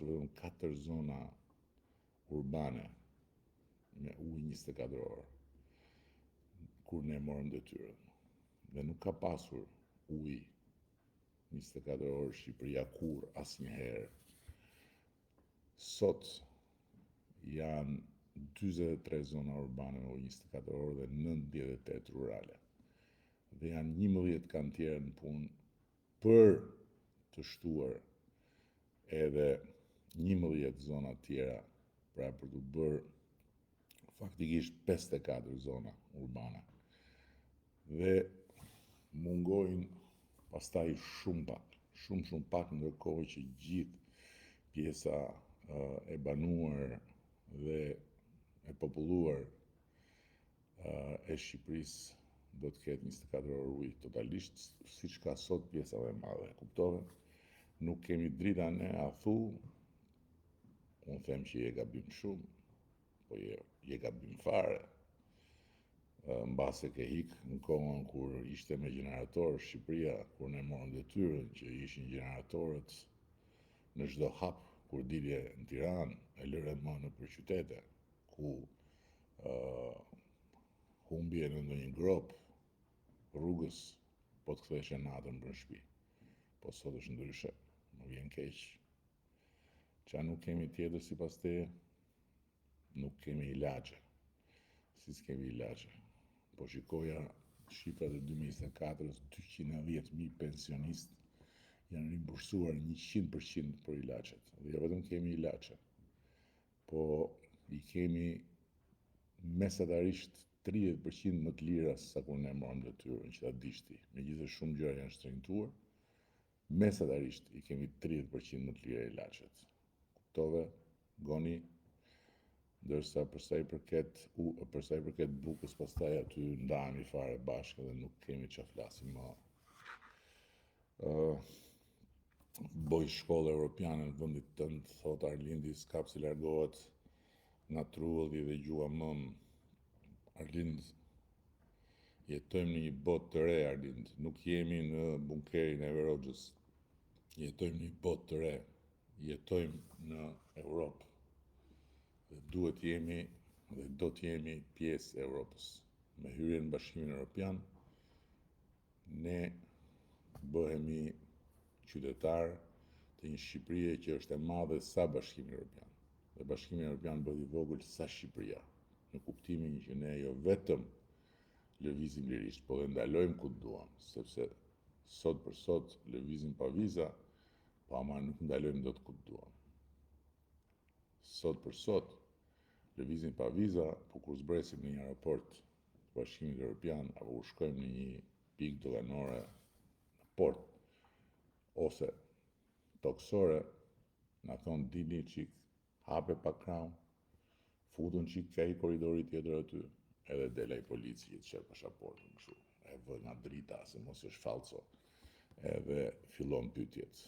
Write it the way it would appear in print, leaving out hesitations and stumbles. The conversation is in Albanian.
pasur vetëm 4 zona urbane me ujë 24 orë kur ne morëm detyrën. Dhe nuk ka pasur ujë 24 orë Shqipëria kurrë asnjëherë. Sot janë 43 zona urbane me ujë 24 orë dhe 98 rurale. Dhe janë 11 kantiere në punë për të shtuar edhe 11 zona tjera, pra për të bërë faktikisht 54 zona urbane. Dhe mungojnë pastaj shumë pak, shumë shumë pak ndërkohë që gjithë pjesa e banuar dhe e populluar e Shqipërisë do të ketë 24 orë ujë totalisht, siç ka sot pjesa më e madhe, kuptove? Nuk kemi drita ne, a thu, unë them që je gabim shumë, po je, je gabim fare. Mbase ke hik në kohën kur ishte me gjenerator Shqipëria, kur ne morëm detyrën që ishin gjeneratorët në çdo hap kur dilje në Tiranë, e lëre më nëpër qytete, ku uh, humbje në ndonjë gropë rrugës po të ktheheshe natën për në shtëpi. Po sot është ndryshe, më vjen keq. Ça nuk kemi tjetër sipas teje? Nuk kemi ilaçe. Si s'kemi ilaçe? Po shikoja shifrat e 2024-ës, 210.000 pensionistë janë rimbursuar 100% për ilaçet. Dhe jo vetëm kemi ilaçe, po i kemi mesatarisht 30% më të lira se sa kur ne morëm detyrën, që ta dish ti. Megjithëse shumë gjëra janë shtrenjtuar, mesatarisht i kemi 30% më të lira ilaçet. Kuptove, Goni, ndërsa për sa i përket u, për sa i përket bukës, pastaj aty ndahemi fare bashkë dhe nuk kemi çfarë flasim më. Ë uh, boj shkollë europiane në vendit tënd, thot Arlindi, s'ka pse largohet nga trualli dhe gjuha mëmë. Arlind, jetojmë në një botë të re, Arlind, nuk jemi në bunkerin e Enver Hoxhës. Jetojmë në një botë të re, jetojmë në Europë. Dhe duhet jemi dhe do të jemi pjesë e Europës. Me hyrjen në Bashkimin Europian, ne bëhemi qytetar të një Shqipërie që është e madhe sa Bashkimi Europian. Dhe Bashkimi Europian bëhet i vogël sa Shqipëria, në kuptimin që ne jo vetëm lëvizim lirisht, po dhe ndalojmë ku të duam, sepse sot për sot lëvizim pa viza, po ama nuk ndalojmë dot ku të duam. Sot për sot lëvizim pa viza, po kur zbresim në një aeroport të Bashkimit Evropian apo kur shkojmë në një pikë doganore në port ose tokësore, na thonë dilni çik, hape pak krahun, futun çik ke ai korridori tjetër aty, edhe del ai polici që të sheh pasaportën kështu, e vë nga drita se mos është fallco. Edhe fillon pyetjet.